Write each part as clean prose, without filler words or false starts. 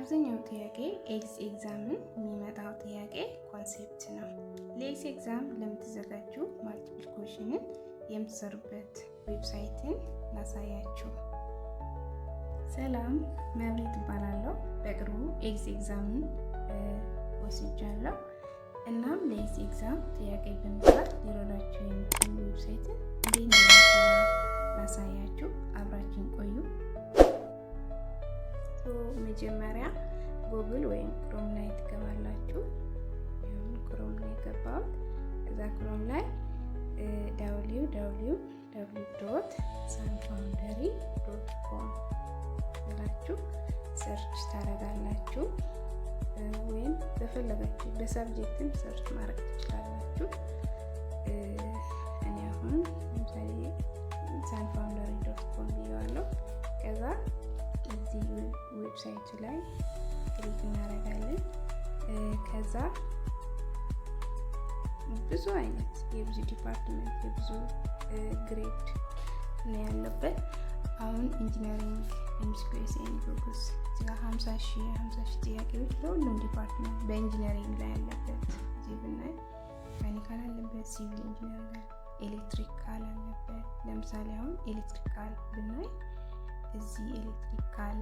አብዛኛው ጥያቄ exit exam ን የሚመጣው ጥያቄ concept ነው። ለ exit exam ለምትዘጋጁ multiple question ን የምትሰሩበት website ን ላሳያችሁ። ሰላም፣ መብሬት እባላለሁ። በቅርቡ exit exam ን ወስጃለሁ። እናም ለ exit exam ጥያቄ በመስራት ሊረዳችሁ የሚችሉ website ን እንዴት እንደሚሰራ ላሳያችሁ። አብራችሁኝ ቆዩ። መጀመሪያ ጉግል ወይም Chrome ላይ ትገባላችሁ። ይሁን Chrome ላይ ገባሁት። ከዛ Chrome ላይ www.sanfoundry.com ብላችሁ search ታደርጋላችሁ። ወይም በፈለጋችሁ በ subject ም search ማድረግ ትችላላችሁ። እኔ አሁን ለምሳሌ sanfoundry.com ብዬዋለሁ። ከዛ እዚህ website ኡ ላይ click እናደርጋለን። ከዛ ብዙ አይነት የብዙ department የብዙ grade ነው ያለበት። አሁን engineering MCQs and books እዚጋ 50,000 50,000 ጥያቄዎች ለሁሉም department በ engineering ላይ ያለበት። እዚህ ብናይ mechanical አለበት፣ civil engineering፣ electrical አለበት። ለምሳሌ አሁን electrical ብናይ እዚህ electrical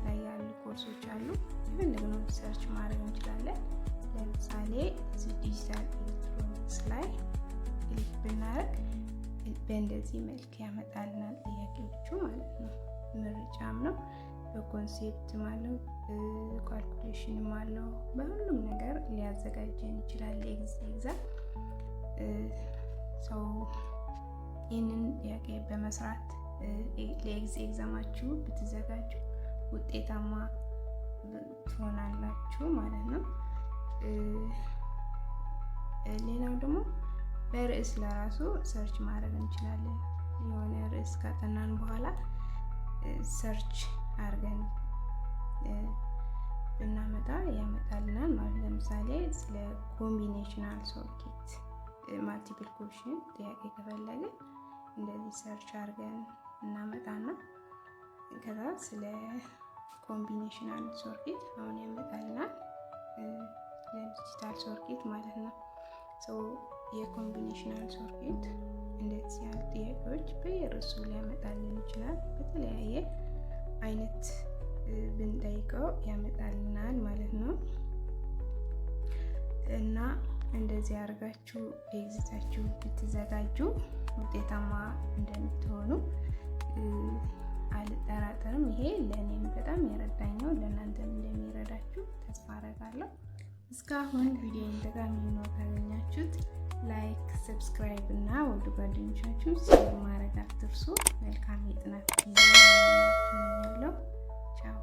ላይ ያሉ ኮርሶች አሉ። የፈለግነውን search ማድረግ እንችላለን። ለምሳሌ እዚህ digital electronics ላይ click ብናደርግ በእንደዚህ መልክ ያመጣልናል ጥያቄዎቹ ማለት ነው። ምርጫም ነው፣ በ concept ም አለው፣ calculation ም አለው። በሁሉም ነገር ሊያዘጋጀን ይችላል። Exit exam so ይህንን ጥያቄ በመስራት ለ exit exam ኣችሁ ብትዘጋጁ ውጤታማ ትሆናላችሁ ማለት ነው። ሌላው ደግሞ በርዕስ ለራሱ search ማድረግ እንችላለን። የሆነ ርዕስ ካጠናን በኋላ search አድርገን ብናመጣ ያመጣልናል ማለት። ለምሳሌ ስለ combinational circuit multiple question ጥያቄ ከፈለግን እንደዚህ search አድርገን እናመጣና ከዛ ስለ combinational circuit አሁን ያመጣልናል፣ ለ digital circuit ማለት ነው። የ combinational circuit እንደዚህ ያሉ ጥያቄዎች በየርዕሱ ሊያመጣልን ይችላል። በተለያየ አይነት ብንጠይቀው ያመጣልናል ማለት ነው። እና እንደዚህ አድርጋችሁ exit ኣችሁ ብትዘጋጁ ውጤታማ እንደምትሆኑ አልጠራጠርም። ይሄ ለእኔም በጣም የረዳኝ ነው፣ ለእናንተም እንደሚረዳችሁ ተስፋ አደርጋለሁ። እስካሁን ቪዲዮን ጠቃሚ ሆኖ ካገኛችሁት like፣ subscribe እና ወደ ጓደኞቻችሁ share ማድረግ አትርሱ። መልካም የጥናት ጊዜ እመኛለሁ። ቻው።